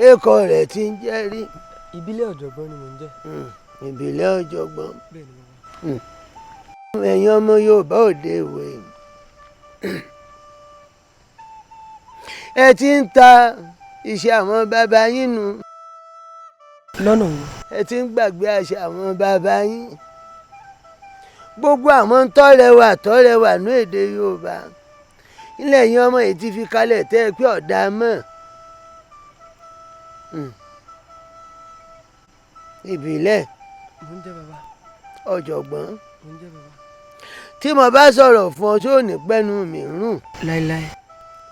Èkó rẹ̀ ti ń jẹ́ rí. Ìbílẹ̀ Ọ̀jọ̀gbọ́n ni mò ń jẹ́. Ìbílẹ̀ Ọ̀jọ̀gbọ́n. Bẹ́ẹ̀ ni bàbá. Ẹ̀yin ọmọ Yorùbá òde ìwé, ẹ ti ń ta iṣẹ́ àwọn bàbá yín nù. Lọ́nà wo? Ẹ ti ń gbàgbé àṣà àwọn bàbá yín, gbogbo àwọn tọ́rẹwà tọ́rẹwà ní èdè Yorùbá ilẹ̀ yín, ọmọ yìí ti fi kalẹ̀ tẹ́ ẹ pé ọ̀dà mọ́. Ìbílẹ̀ Mò ń jẹ́ bàbá. Ọ̀jọ̀gbọ́n. Mò ń jẹ́ bàbá. Tí mo bá sọ̀rọ̀ fún ọ, tí ò ní pẹ́nu mi rùn? Láíláí.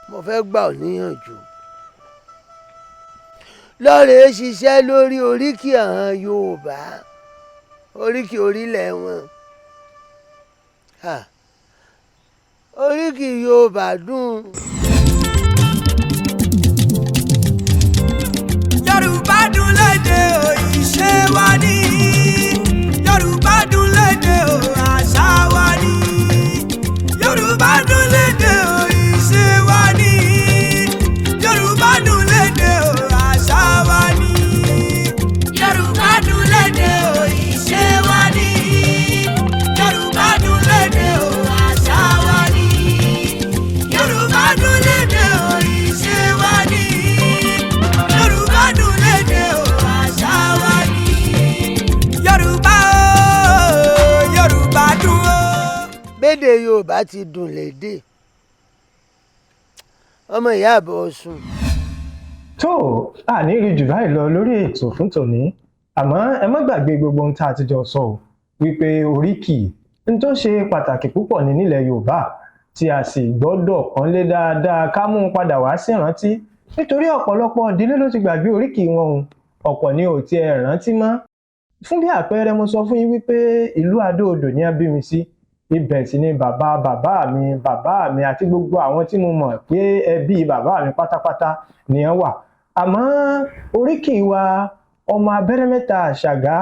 Mo fẹ́ gbà ọ́ níyànjú, lọ́ọ̀rẹ́ ṣiṣẹ́ lórí oríkì àwọn Yorùbá, oríkì orílẹ̀ wọn. Oríkì Yorùbá dùn. Yorùbá dùn lédè o, ìṣe wa ní. Yorùbá dùn lédè o, àṣà wa ní. Yorùbá dùn lédè o, ìṣe wa ní. Yorùbá dùn lédè o, àṣà wa ní. Yorùbá dùn lédè o, ìṣe wa ní. Yorùbá dùn lédè o, àṣà wa ní. Yorùbá dùn lédè o, ìṣe wa ní. Yorùbá dùn lédè o, àṣà wa ní. Yorùbá o, Yorùbá dùn o. Bédè Yorùbá ti dùn lédè, ọmọ ìyá àbọ̀ sùn. Tó àní rí jù báyìí lọ lórí ètò fún tòní, àmọ́ ẹ má gbàgbé gbogbo ohun tá a ti jọ sọ ọ́, wípé oríkì n tó ṣe pàtàkì púpọ̀ ní nílẹ̀ Yorùbá tí a sì gbọ́dọ̀ pọ́nlé dáadáa, ká mú un padà wá sí ìrántí, nítorí ọ̀pọ̀lọpọ̀ ìdílé ló ti gbàgbé oríkì wọn o, ọ̀pọ̀ ni ò tiẹ̀ rántí mọ́. Fún bí àpẹẹrẹ, mo sọ fún yín wípé ìlú Adó-Odò ní a bí mi sí, ibẹ̀ sì ni bàbá bàbá mi, bàbá mi àti gbogbo àwọn tí mo mọ̀ pé ẹbí bàbá mi pátápátá ni wọ́n wà. Àmọ́ oríkì wa, ọmọ abẹ́rẹ́ mẹ́ta àṣàgá,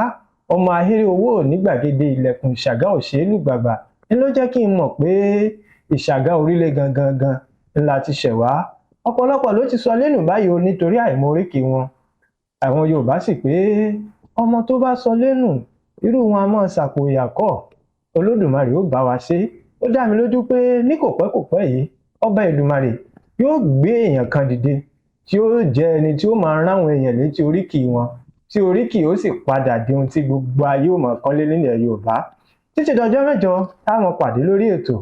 ọmọ ahéré owó ní gbàgede ilẹ̀kùn Ìṣàgá òṣèlú gbàgbà ń ló jẹ́ kí n mọ̀ pé Ìṣàgá orílẹ̀ gangan gan ńlá ti ṣẹ̀ wá. Ọ̀pọ̀lọpọ̀ ló ti sọ lẹ́nu báyìí o, nítorí àìmọ̀ oríkì wọn. Àwọn Yorùbá sì pé ọmọ tó bá sọ lẹ́nu, irú wọn a máa ṣàpò ìyàkọ́. Olódùmarè ó bá wa ṣe. Ó dá mi lójú pé ní kò pẹ́ kò pẹ́ yìí, ọba Èdùmàrè yóò gbé èèyàn kan dìde tí ó jẹ́ ẹni tí ó máa ráwọn èèyàn létí oríkì wọn, tí oríkì ó sì padà di ohun tí gbogbo ayé ò mọ̀ kánlé nílẹ̀ Yorùbá. Títí dọjọ́ mẹ́jọ táwọn pàdé lórí ètò,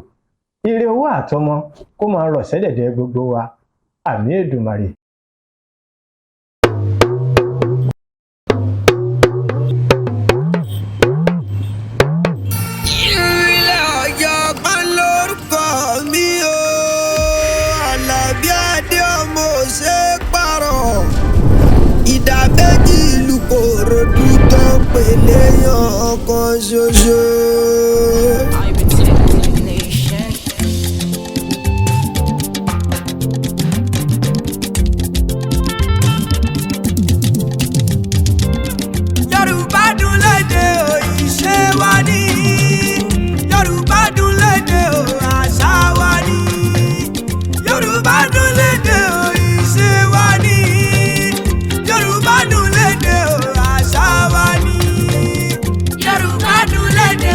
ire owó àtọmọ kó máa rọ̀ sẹ́dẹ̀dẹ̀ gbogbo wa. Àmín Èdùmàrè. Ìrìnlẹ̀ Ọ̀jọ̀gbọ́n lórúkọ mi o, Àlàbí Adé ọmọ òṣè pààrọ̀. Ìdàbẹ́jì ìlú Kòròdú tó ń pèlè yan ọkàn ṣoṣo. Nation. Yorùbá dùn lédè o, ìṣe wa ní. Yorùbá dùn lédè o, àṣà wa ní. Yorùbá dùn lédè o, ìṣe wa ní. Yorùbá dùn lédè o, àṣà wa ní. Yorùbá dùn lédè.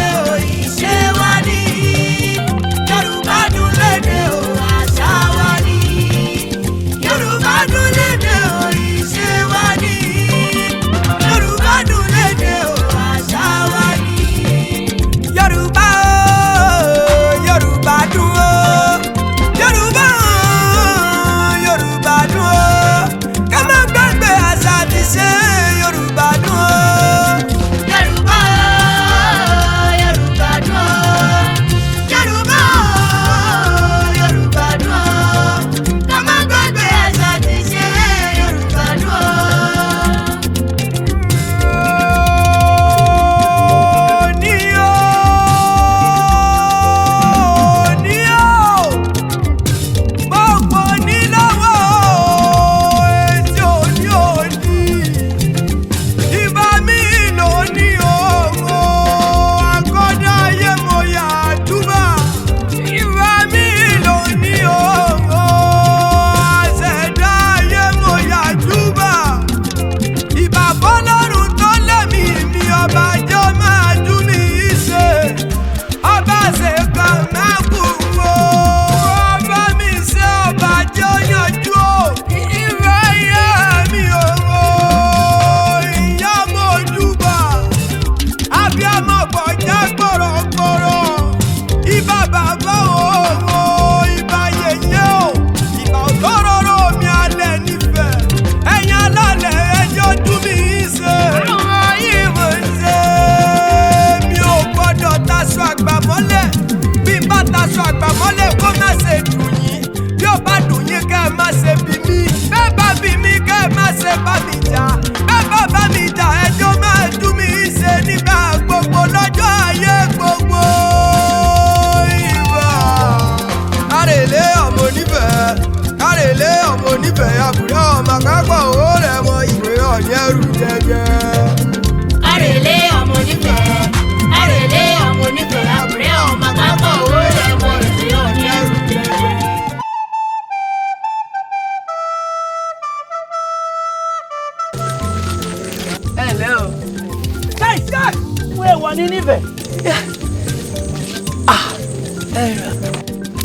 Àbùrẹ́ ọmọ kápọ̀ owó rẹ̀ mọ ìwé ọ̀ní ẹrù jẹjẹ. Àrèlé ọmọ onífẹ̀ẹ́, àrèlé ọmọ onífẹ̀ẹ́, àbúrẹ́ ọmọ kápọ̀ owó rẹ̀ mọ ìpè ọ̀ní ẹrù jẹjẹ. Ẹ ǹlẹ́ o. Káì káì fún èèwọ̀ ní nífẹ̀ẹ́.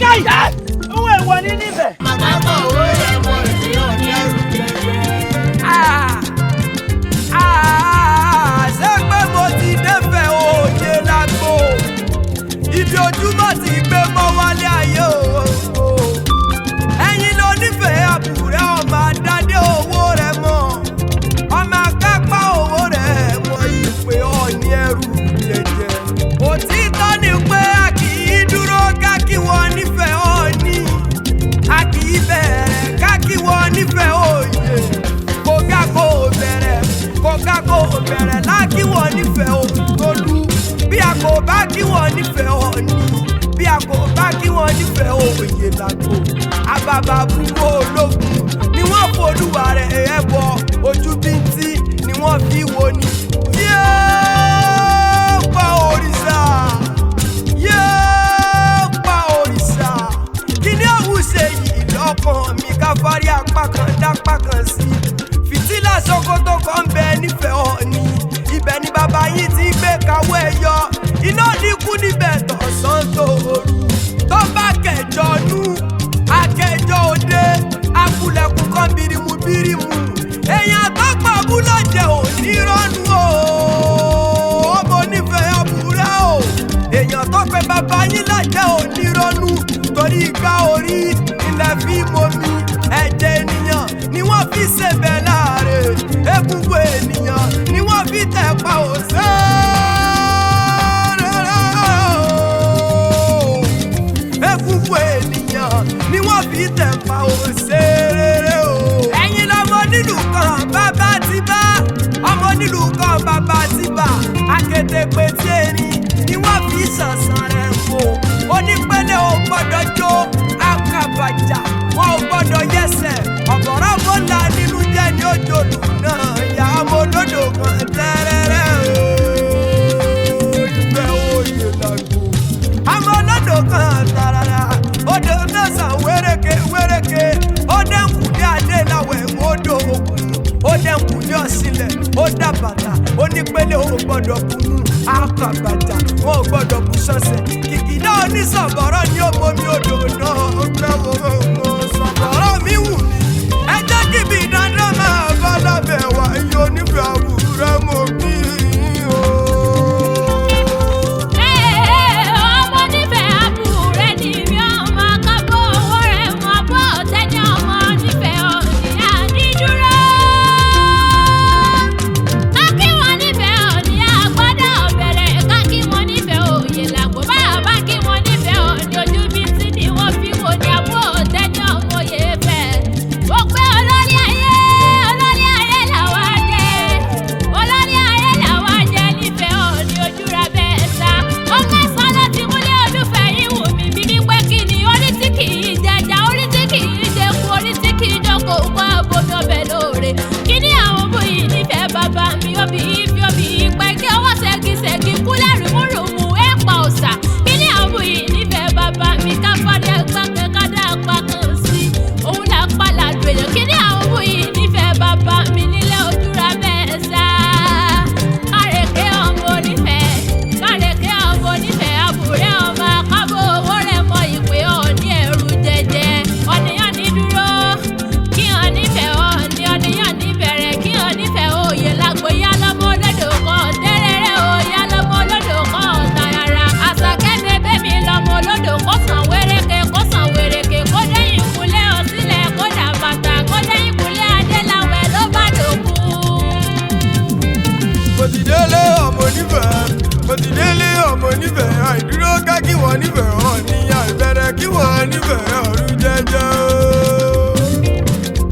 Káì káì fún èèwọ̀ ní nífẹ̀ẹ́. Ọmọ kápọ̀ owó rẹ̀ mọ ìpè ọ̀ní ẹrù jẹjẹ. Ṣé pé mo ti dẹ́fẹ̀ òye lágbo ibi ojúmọ́ ti gbé mọ́ wálé ayé o. Ẹ̀yin ló nífẹ̀ẹ́ àbúrẹ́ ọmọ adádé owó rẹ̀ mọ́ ọmọ akápá owó rẹ̀ mọ́ ìpè ọ̀ní ẹrù jẹjẹ. Òtítọ́ ni pé a kì í dúró ká kí wọ́n nífẹ̀ẹ́ ọ̀ní, a kì í bẹ̀rẹ̀ ká kí wọ́n nífẹ̀ẹ́ òye. Kóká kó bẹ̀rẹ̀, kóká kó bẹ̀rẹ̀ lákì wọ́n nífẹ̀ẹ́ òtólú. Bí a kò bá kí wọ́n nífẹ̀ẹ́ ọ̀ní, bí a kò bá kí wọ́n nífẹ̀ẹ́ òye làgbo. Àbàbà búburú ológun ni wọ́n folúwa rẹ̀ ẹ̀bọ, ojú bíntí ni wọ́n fi wo ni. Yéé pa òrìṣà, yéé pa òrìṣà, kí ni òun ṣe yìí lọ́kàn mi ká fárí apá kan dápá kan sí. Fìtílà ṣòkòtò kan ń bẹ nífẹ̀ẹ́ ọ̀ní, ibẹ̀ ni bàbá yín ti gbé kawọ́ ẹ yọ, iná dínkù níbẹ̀ tọ̀sán tòru. Tó bá kẹjọ nú akẹjọ òde, akulẹ̀kùn kan birimu birimu, èèyàn tó pa búlọ̀ jẹ́ òní rọ́nu o. Ọmọ onífẹ̀ẹ́ àbúrẹ́ o, èèyàn tó pe bàbá yín lájẹ́ òní rọ́nu, torí igba orí ilẹ̀ fi momi, ẹ̀jẹ̀ ènìyàn ni wọ́n fi ṣèbẹ̀ láàrẹ̀, egungun ènìyàn ni wọ́n fi tẹ̀ pa òṣèré, egungun ènìyàn ni wọ́n fi tẹ̀ pa òṣèré o. Ẹ̀yin lọmọ nílùú kan bàbá ti bá, ọmọ nílùú kan bàbá ti bà, akétépe tí erin ni wọ́n fi ṣàṣàn rẹ̀ wò. Onípele ò gbọ́dọ̀ jó akàbàjà, wọn ò gbọ́dọ̀ yẹsẹ̀, ọ̀bọ̀rọ̀ bọ́lá nínú jẹ́ ní òjòlù náà, ìyá ọmọ olódò kan tẹ́rẹ́rẹ́ o. Ìfẹ́ òye làgbo àmọ́ olódò kan tarara, odò mẹ́sàn wéréke wéréke, ó dẹ́kun ní adé láwẹ̀ odò òkun, ó dẹ́kun ní ọ̀sìnlẹ̀, ó dá bàtà, onípele ò gbọ́dọ̀ kunu akàbàjà, wọn ò gbọ́dọ̀ bù sọ́sẹ̀, kìkìdá onísọ̀bọ̀rọ̀ ni ó momi odò náà gbẹ́wò sọ̀bọ̀rọ̀ mi wù mí. Ẹ jẹ́ kí ibi dandan máa bá lábẹ́ wá iye onífẹ̀ẹ́ àbúrẹ́ mo bí o. Ọmọ onífẹ̀ẹ́ àbúrẹ́ ni mi, ọmọ akápò owó rẹ̀ mọ bọ́ ọ̀tẹ́ni ọmọ onífẹ̀ẹ́ òní ànídúró. Ká kí wọn nífẹ̀ẹ́ òní àgbọ́dọ̀ bẹ̀rẹ̀, ká kí wọn nífẹ̀ẹ́ òye làgbò, bá a bá kí wọn nífẹ̀ẹ́ òní ojú bíi tí ni wọ́n fi wò ní àbú ọ̀tẹ́ni ọmọ òye fẹ́. Ó pé olórí ayé, olórí ayé làwa jẹ́, olórí ayé làwa jẹ́ nífẹ̀ẹ́ òní ojúra bẹ́ẹ̀ sá. Ó mẹ́sàn-án láti múlẹ̀ olúfẹ́ yìí wù mí bí ní pé kí ni orí tí kì í jẹja, orí tí kì í jẹku, orí tí kì í jókòó kó abomi ọbẹ̀ lóore. Kí ni àwọn bó yìí nífẹ̀ẹ́ bàbá mi, obì yìí fi obì yìí pẹ́ kí ọwọ́ ṣẹ́gi-ṣẹ́gi kú lẹ́rùmúrùmù ẹ̀ pa òòṣà. Kí ni àwọn bó yìí nífẹ̀ẹ́ bàbá mi, ká fọ́dí ẹgbẹ́ kan ká dá apá kan sí. Òun là ń pa làdùn èèyàn. Kí ni àwọn bó yìí nífẹ̀ẹ́ bàbá mi nílẹ̀ ojúra bẹ́ẹ̀ sá. Kárẹ̀kẹ́ ọmọ onífẹ̀ẹ́, kárẹ̀kẹ́ ọmọ onífẹ̀ẹ́, àbúrẹ́ ọmọ akábọ̀ owó rẹ̀ mọ ìpè ọ̀ní ẹ̀rù jẹjẹ. Ọ̀nìyàn ní dúró, kí hàn nífẹ̀ẹ́ ọ̀ní, ọ̀nìyàn ní bẹ̀rẹ̀, kí hàn nífẹ̀ẹ́ òye lágbo yá lọ́mọ olódò kan tẹ́rẹ́rẹ́ o, yá lọ́mọ olódò kan tààrà. Àṣàkẹ́ bẹ́bẹ́ mi lọ́mọ olódò kó sàn wéréke, kó sàn wéréke, kó dẹ́yìn kúlẹ̀ ọ̀sílẹ̀, kó dà bàtà, kó dẹ́yìn kúlẹ̀ adéláwẹ̀ ló bá dòkú. Mo ti délé ọmọ onífẹ̀ẹ́, mo ti délé ọmọ onífẹ̀ẹ́, àìdúró ká kí wọ́n nífẹ̀ẹ́ ọ̀ní, àìbẹ̀rẹ̀ kí wọ́n nífẹ̀ẹ́ ọ̀rú jẹ́jẹ́ o.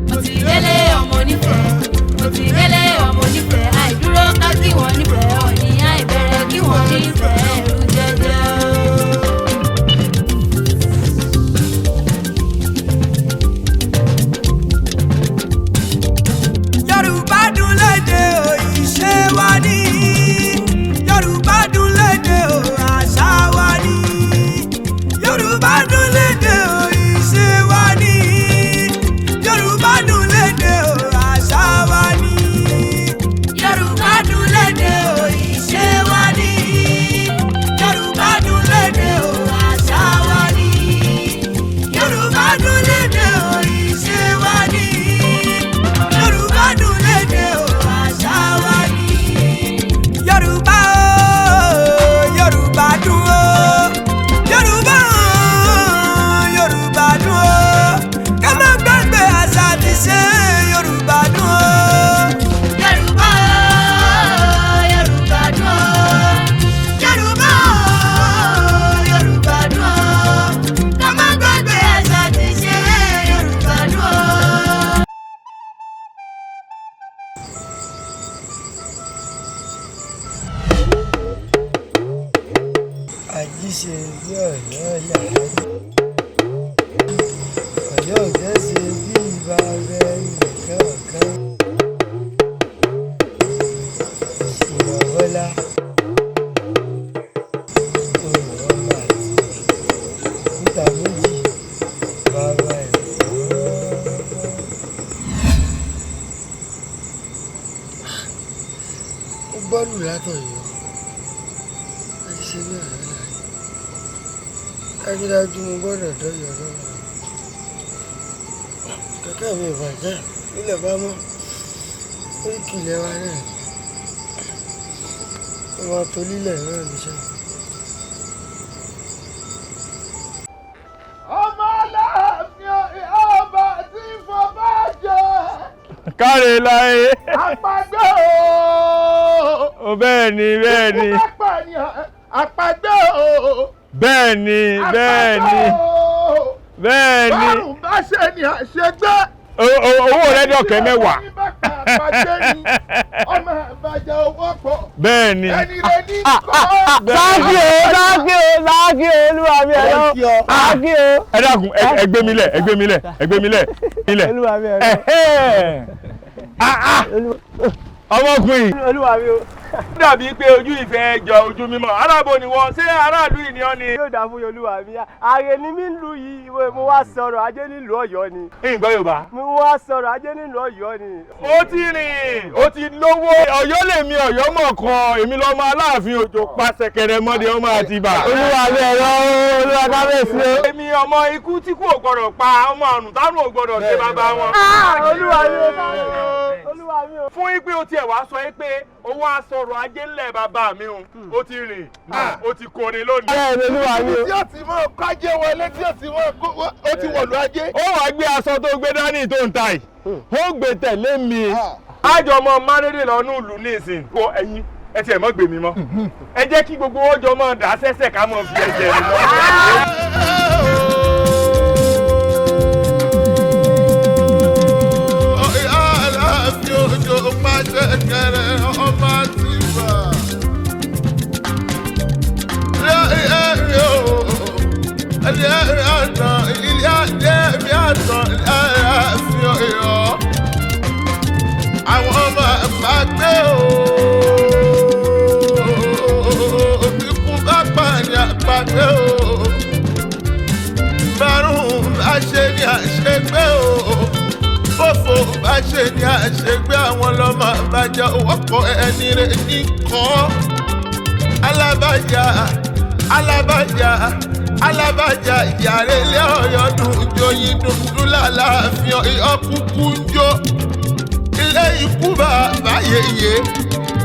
Mo ti délé ọmọ onífẹ̀ẹ́, mo ti délé ọmọ onífẹ̀ẹ́, àìdúró ká kí wọ́n nífẹ̀ẹ́ ọ̀ní, àìbẹ̀rẹ̀ kí wọ́n nífẹ̀ẹ́ ẹ̀rù jẹjẹ. Àjíṣe bí Ọ̀yọ́ làárí, Ọ̀yọ́ ò jẹ́ ṣe bí bàbá ẹnìkọ̀ọ̀kan. Ṣìnàbọ́lá oyè ọmọ Àtìbà, òkúta méjì bàbá ẹ̀fọ́. Ó gbọ́lù látọ̀yọ́, àjíṣe bí Ọ̀yọ́ làárí. Dájúdájú mo gbọ́dọ̀ dọ́yọ̀ lọ́la. Kẹ̀kẹ́ mi ò bàjẹ́, nílẹ̀ bá mọ́, oríkì ilẹ̀ wa náà ni. Ọmọ tolílẹ̀ náà níṣẹ́. Ọmọ Aláàfin ọba tí fọba jẹ. Káre láyé. Àpagbé o. O bẹ́ẹ̀ ni, bẹ́ẹ̀ ni. Ikú bá pààyàn, àpagbé o. Bẹ́ẹ̀ ni, bẹ́ẹ̀ ni. Àpagbé o. Bẹ́ẹ̀ ni. Bárùn bá ṣe ni àṣegbé. Owó rẹ dọ̀kẹ́ mẹ́wàá. Ẹni bá pa àpagbé ni ọmọ àbàjá owó pọ̀. Bẹ́ẹ̀ ni. Ẹni rẹ ní kọ́. Sáàkì o, sáàkì o, sáàkì o, olúwa mi ẹ̀rọ. Sáàkì o. Ẹ dákun, ẹ gbé mi lẹ̀, ẹ gbé mi lẹ̀, ẹ gbé mi lẹ̀, ilẹ̀. Olúwa mi ẹ̀rọ. Ẹ̀hẹ́. Ah, ah. Ọmọkùnrin. Olúwa mi o. Ó dàbí pé ojú ìfẹ́ jọ ojú mímọ́. Arábò ni wọ́n, ṣé aráàlú yìí ni ọ́ ni? Yóò dáa fún yín, olúwa mi. Ààrẹ ni mí ń lu yìí, mo wá sọ̀rọ̀ ajé nílùú Ọ̀yọ́ ni. Ìgbọ́ Yorùbá. Mo wá sọ̀rọ̀ ajé nílùú Ọ̀yọ́ ni. Ó ti rìn, ó ti lówó. Ọ̀yọ́ lèmi Ọ̀yọ́ mọ̀ kan, èmi lọ́mọ Aláàfin Òjò pa ṣẹ̀kẹ̀rẹ̀ mọ́dé ọmọ Àtìbà. Olúwa mi ẹ̀rọ, olúwa kábíyèsí o. Èmi ọmọ ikú tí kú ò gbọdọ̀ pa, ọmọ àrùn tárùn ò gbọdọ̀ ṣe bàbá wọn. Olúwa mi o, olúwa mi o. Fún ipe o tiẹ̀ wá sọ pé owó aṣọ̀rọ̀ ajé ńlẹ̀ bàbá mi o, ó ti rìn, ó ti kọrin lónìí. Bẹ́ẹ̀ ni olúwa mi o. Tí ó ti mọ kájé wọlé, tí ó ti mọ kó ó ti wọ̀lú ajé. Ó wàá gbé aṣọ tó gbé dání tó ń ta yìí, ó gbé tẹ̀lé mi. Àjọ ọmọ Márẹ́dẹ̀ lọ́nù ìlú ní ìsìn. Wo ẹ̀yin, ẹ tiẹ̀ mọ́ gbèmí mọ́. Ẹ jẹ́ kí gbogbo ọjọ́ mọ́ dà sẹ́sẹ̀ ká mọ́ fi ẹsẹ̀ rìn lọ. Aláàfin Òjó pa ṣẹ̀kẹ̀rẹ̀ ọmọ Àtìbà. Aláàfin Ọ̀yọ́. Àwọn ọmọ àgbàgbé o. Ikú bá pààyàn àgbàgbé o. Bárùn bá ṣe ní àṣegbé o. Bófo bá ṣe ní àṣegbé àwọn lọ́mọ àbájá wọ́pọ̀ ẹni rẹ̀ ní kọ́. Alábàjá, alábàjá, alábàjá, ìyàrá ilé Ọ̀yọ́ dùn joyin dùn lálàáfíà Ọ̀yọ́ kúkú ń jó. Ilé ikú bàbá yèyé,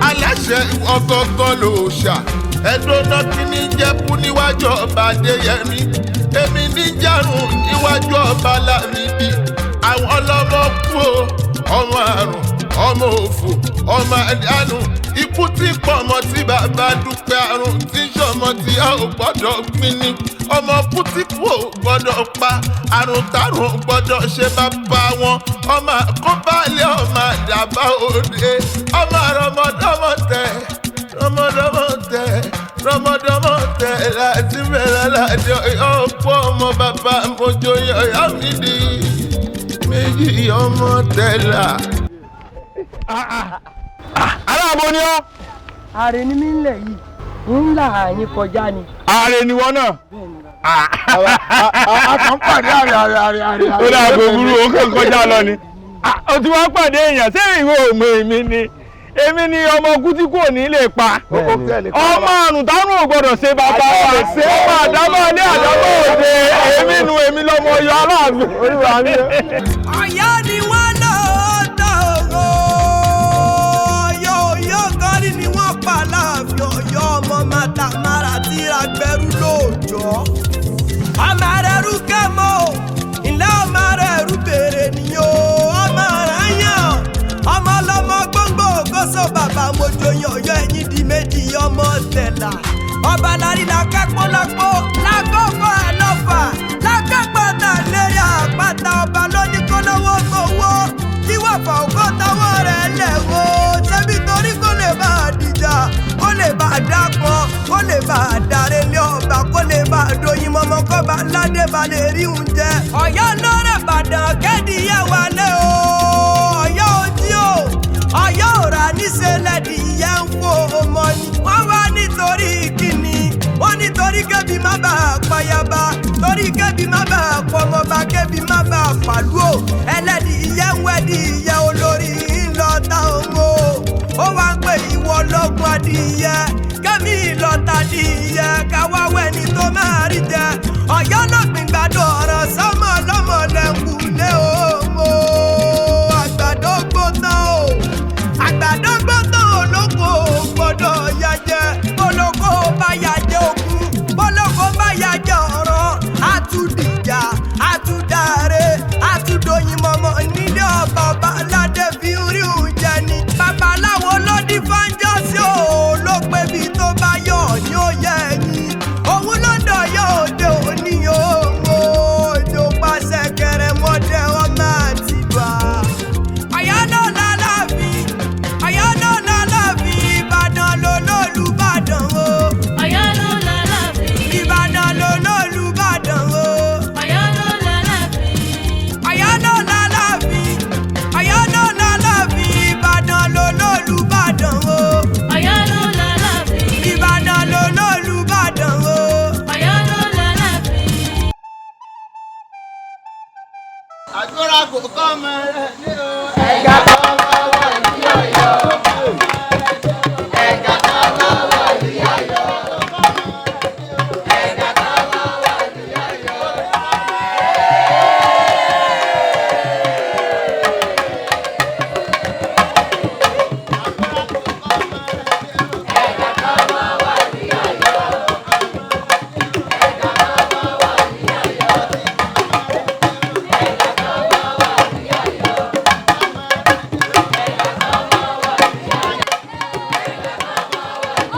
aláṣẹ ọgọgọ lòòṣà. Ẹ̀dọ́nà kìíní jẹ́kú níwájú ọba Adéyẹmí. Èmi ní járùn níwájú ọba Lámìdí. Àwọn ọlọ́mọ kú o, ọmọ àrùn, ọmọ òfò, ọmọ àdánù. Ikú tí pọ̀ ọmọ tí bàbá dúpẹ́, àrùn tí ń ṣọmọ tí a ò gbọ́dọ̀ gbin ni. Ọmọ kú tí kú ò gbọ́dọ̀ pa, àrùn tárùn ò gbọ́dọ̀ ṣe bàbá wọn. Ọmọ àkóbálẹ̀, ọmọ àdàbà òde, ọmọ àrọmọdọ́mọ tẹ̀, rọmọdọ́mọ tẹ̀, rọmọdọ́mọ tẹ̀ láti bẹ̀rẹ̀ láti ọ̀pọ̀ ọmọ bàbá mojoyè Ọ̀yọ́ mi di méjì ọmọ tẹ̀lá. Aláàbò ni ọ́. Ààrẹ ni mí ń lẹ̀ yìí, ń là yín kọjá ni. Ààrẹ ni wọ́n náà. A kàn ń pàdé àrẹ àrẹ àrẹ àrẹ. Ó dà kó burú, ó kàn kọjá lọ ni. Ó ti wá pàdé èèyàn, ṣé ìwé òmò èmi ni? Èmi ni ọmọ kú tí kò ní lè pa. Ọmọ àrùn tárùn ò gbọdọ̀ ṣe bàbá wa. Ọmọ àdámọ́ ilé àdámọ́ òde. Èmi nu èmi lọ́mọ Ọ̀yọ́ Aláàfin. Olúwa mi o. Ọ̀yọ́ ni wọ́n lóòótọ́ o. Ọ̀yọ́ Ọ̀yọ́ kọ́rí ni wọ́n pa Láàfin Ọ̀yọ́ ọmọ màtàmárà tíra gbẹrú lóòjọ́. Ọmọ rẹ̀ rú kẹ́mọ́ o, ilé ọmọ rẹ̀ rú bèrè nìyó. Ọmọ rẹ̀ yàn, ọmọ ọlọ́mọ gbòǹgbò kóso bàbá mojoyè Ọ̀yọ́ ẹ̀yìn di méjì ọmọ tẹ̀là. Ọba lárí la kápó lápó, lákòókò àlọ́fà, lákàpọ̀ tà lérí àpáta ọba lóní kólówó kówó. Kí wọ́n fà òkó tọwọ́ rẹ̀ lẹ̀ wò. Ṣebí torí kó lè bá a dìjà, kó lè bá a dápọ̀, kó lè bá a darí lé ọba, kó aládé balẹ̀ rí oúnjẹ. Ọ̀yọ́ lọ́rẹ̀ Ìbàdàn kẹ́díyẹ wálé o. Ọ̀yọ́ ojí o, Ọ̀yọ́ òrà níṣẹ́ lẹ́díyẹ ń fò ọmọ ni. Wọ́n wá nítorí kíni? Wọ́n nítorí kébi má bàa payaba, torí kébi má bàa pọmọba, kébi má bàa pàlú o. Ẹlẹ́dìyẹ ń wẹ́dìyẹ olórí ńlọta òun o. Ó wá ń pè ìwọ lọ́gùn adìyẹ, kẹ́mi ìlọta adìyẹ, káwá wẹ́ni tó máa rí jẹ. Ọ̀yọ́ ló gbìn gbàdo ọ̀rọ̀ sọ́mọ lọ́mọ lẹ́kùlé o. Mo àgbàdo gbóná o, àgbàdo gbóná olóko gbọ́dọ̀ yá jẹ. Bólóko bá yá jẹ ogun, bólóko bá yá jẹ ọ̀rọ̀, àtúndìjà, àtúndàre, àtúndòyìn mọ̀mọ́ nílé ọba ọba aládé fi ń rí oúnjẹ ni. Babaláwo ló dín fáńjọ́ sí o, ló pé bí tó bá yọ̀ ni ó yẹ ẹ̀yìn. Òun ló dọ̀yọ̀ òde òní o, mo òjò pàṣẹ kẹrẹ mọ́dẹ ọmọ àtìbà. Ọ̀yọ́ ló lálàáfin, Ọ̀yọ́ ló lálàáfin, Ìbàdàn ló lólùbàdàn o. Ọ̀yọ́ ló lálàáfin. Ìbàdàn ló lólùbàdàn o. Ọ̀yọ́ ló lálàáfin. Ọ̀yọ́ ló lálàáfin, Ọ̀yọ́ ló lálàáfin, Ìbàdàn ló lólùbàdàn o. Ọ̀yọ́ ló lálàáfin. Ìbàdàn ló lólùbàdàn o. Ọ̀yọ́ ló lálàáfin. Àjọra kò kọ́ ọmọ rẹ̀ ní o. Ẹ̀ka kan máa wà ní Ọ̀yọ́. Ẹ̀ka kan máa wà ní Ọ̀yọ́. Ẹ̀ka kan máa wà ní Ọ̀yọ́. Ẹ̀ka kan máa wà ní Ọ̀yọ́. Ẹ̀ka kan máa wà ní Ọ̀yọ́. Ẹ̀ka kan máa wà ní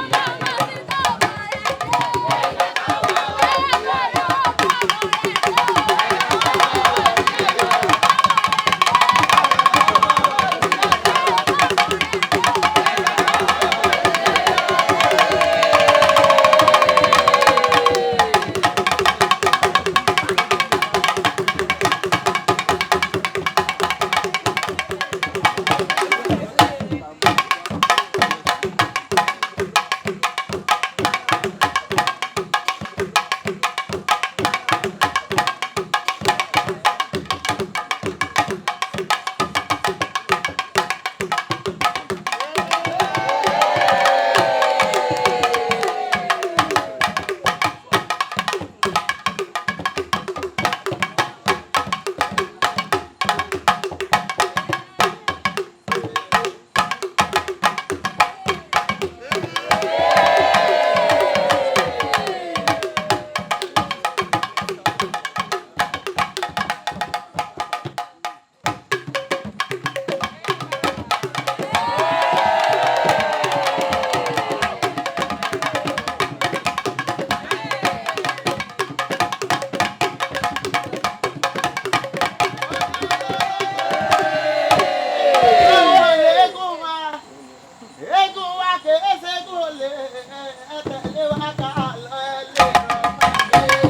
Ọ̀yọ́. Eégún wa kèé ṣe kò lè ẹ tẹ̀lé wa ká lọ ẹ lè rọ̀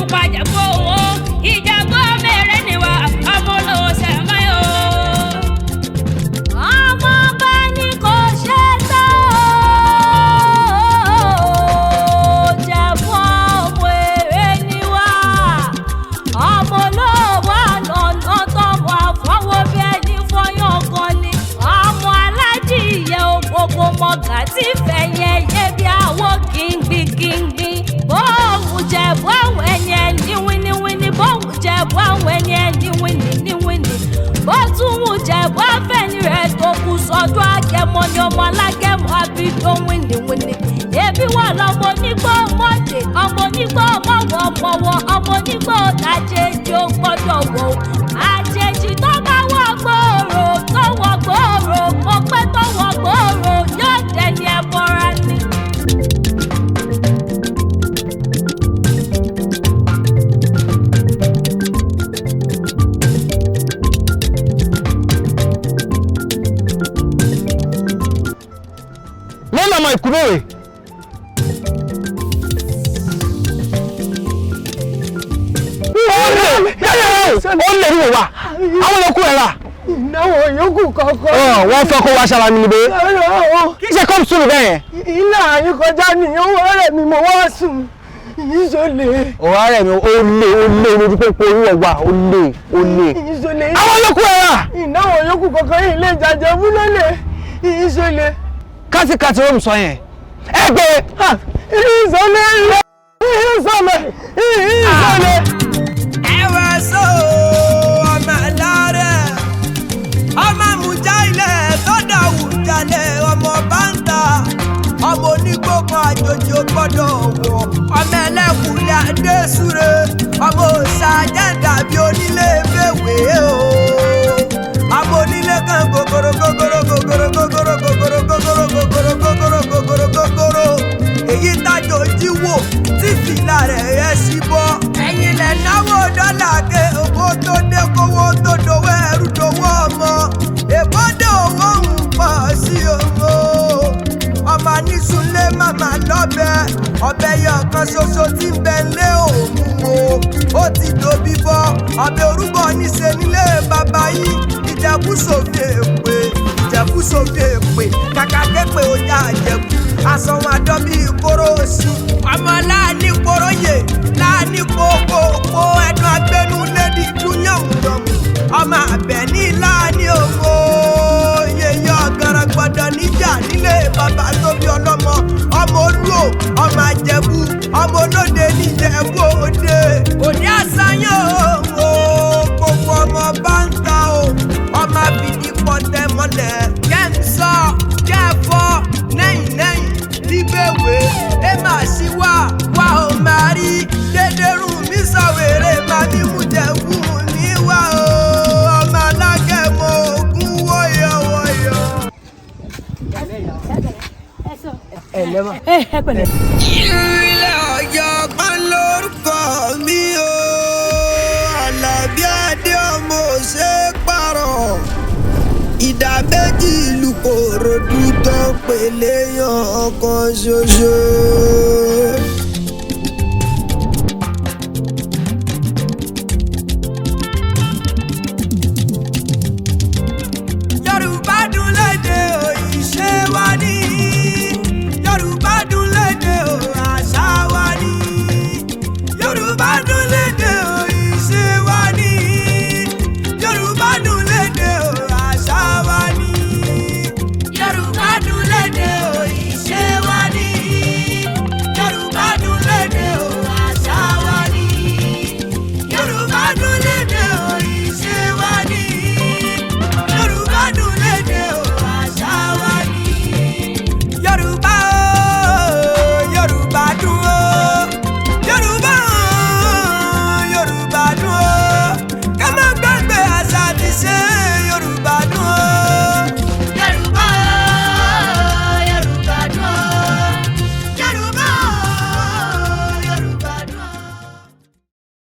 Olùpàjẹ́bó o, ìjàgbọ́ mẹ́rẹ̀ níwá, ọmọ olówó sẹ̀máyò. Ọmọ bá ní kò ṣe tó jẹ̀bú ọmọ èrè níwá. Ọmọ olówó àná tọmọ àfọwọ́ bí ẹni fọyán kan ni. Ọmọ alájíyẹ òkòkò mọ̀gà tí fẹ̀yẹ̀ yé bí àwọ̀ kìngbìkìngbì. Bóun jẹ̀bú àwọn ẹni ẹni wíníwíní, bóun jẹ̀bú àwọn ẹni ẹni wíníwíní. Bó tún wù jẹ̀bú àfẹ́ni rẹ̀ tó kù sọ́dún àgẹ̀mọ ni ọmọ alágẹ̀mọ àbídó wíníwíní. Ebi wà lọ́mọ onígbó mọ́dé, ọmọ onígbó mọ̀wọ́ mọ̀wọ́, ọmọ onígbó tàjèjì ò gbọ́dọ̀ wọ̀. Àjèjì tó bá wọ̀ gbòòrò, tó wọ̀ gbòòrò, mo pé tó wọ̀ gbòòrò, yóò dẹni ẹbọra ni. Lọ́nà ọmọ ìkúlóòrè. Ó lè rí wò wá, àwọn olókùn ẹ̀ rà. Ìnáwó yòókù kankan. Wọ́n fẹ́ kó wá sára mi níbẹ̀. Kí ṣe kọ́m sùn bẹ́ẹ̀ yẹn. Ilé àyín kọjá ní owó ọ̀rẹ́ mi mo wá sùn. Ìyíṣọ́lé. Ọ̀rẹ́ rẹ̀ mi ó lé ó lé lójú pé owó ọ̀wà ó lé ó lé. Ìyíṣọ́lé. Àwọn olókùn ẹ̀ rà. Ìnáwó yòókù kankan yìí lè jàjẹ́ fúlọ́lẹ̀. Ìyíṣọ́lé. Kátìkátì ó ń sọ yẹn. Ẹ gbé. Ìyíṣọ́lé. Ìyíṣọ́lé. Ìyíṣọ́lé. Ẹ wá sọ ọmọ alárẹ̀, ọmọ àmújá ilẹ̀ tọ́dà wùjalẹ̀, ọmọ báńtà, ọmọ onígbòkan àjòjì ò gbọ́dọ̀ wọ̀, ọmọ ẹlẹ́kùnrin adésúre, ọmọ òòṣà jẹ́ǹdà bíi onílé fèwé o, ọmọ onílé kan gògòrò gògòrò gògòrò gògòrò gògòrò gògòrò gògòrò gògòrò gògòrò gògòrò, èyí tájò jí wò tí fìlà rẹ̀ rẹ̀ sí bọ́. Ẹ̀yin lẹ̀ náwó dọ́là ké owó tó dé kówó tó dowó ẹrú dowó ọmọ, èbódé owó ń pọ̀ sí owó. Ọmọ nísúnlé màmá lọ́bẹ̀, ọbẹ̀ yọ kan ṣoṣo tí ń bẹ lé òun o, ó ti dòbí bọ́, ọbẹ̀ orúbọ níṣe nílé bàbá yín. Ìjẹ̀bú sòfin èpè, Ìjẹ̀bú sòfin èpè, kàkà képe ọjà àjẹkù, aṣọ wọn àdán bíi kóró oṣù. Ọmọ láàní koróyè, láàní kókókó, ẹnu agbẹnu lédi dún yànmùyànmù. Ọmọ àbẹ̀ní láàní òwò, yèyé ọ̀gàrà gbọ́dọ̀ níjà nílé bàbá tó bí ọlọ́mọ. Ọmọ olúò, ọmọ àjẹbù, ọmọ olóde níjẹ̀bú òde. Òní àṣàyàn òwò, gbogbo ọmọ bá ń ta o, ọmọ àbìdí pọ̀tẹ́ mọ́lẹ̀. Jẹ́ ń sọ, jẹ́ fọ́, nẹ́yìn nẹ́yìn níbẹ̀wé, ẹ máa ṣí wá, wá ò máa rí. Dédérùn mi sọ̀wéré, máa ní mú jẹ̀wú mi wá o. Ọmọ alágẹ̀mọ ògún wọ̀yọ̀wọ̀yọ̀. Ẹ lẹ́mọ̀. Ẹ pẹ̀lẹ́. Ilé ọ̀jọ̀gbọ́n lórúkọ mi o, Àlàbí Adé ọmọ òṣè pààrọ̀. Ìdá méjì ìlú Kòròdú tó ń pèlè yan ọkàn ṣoṣo.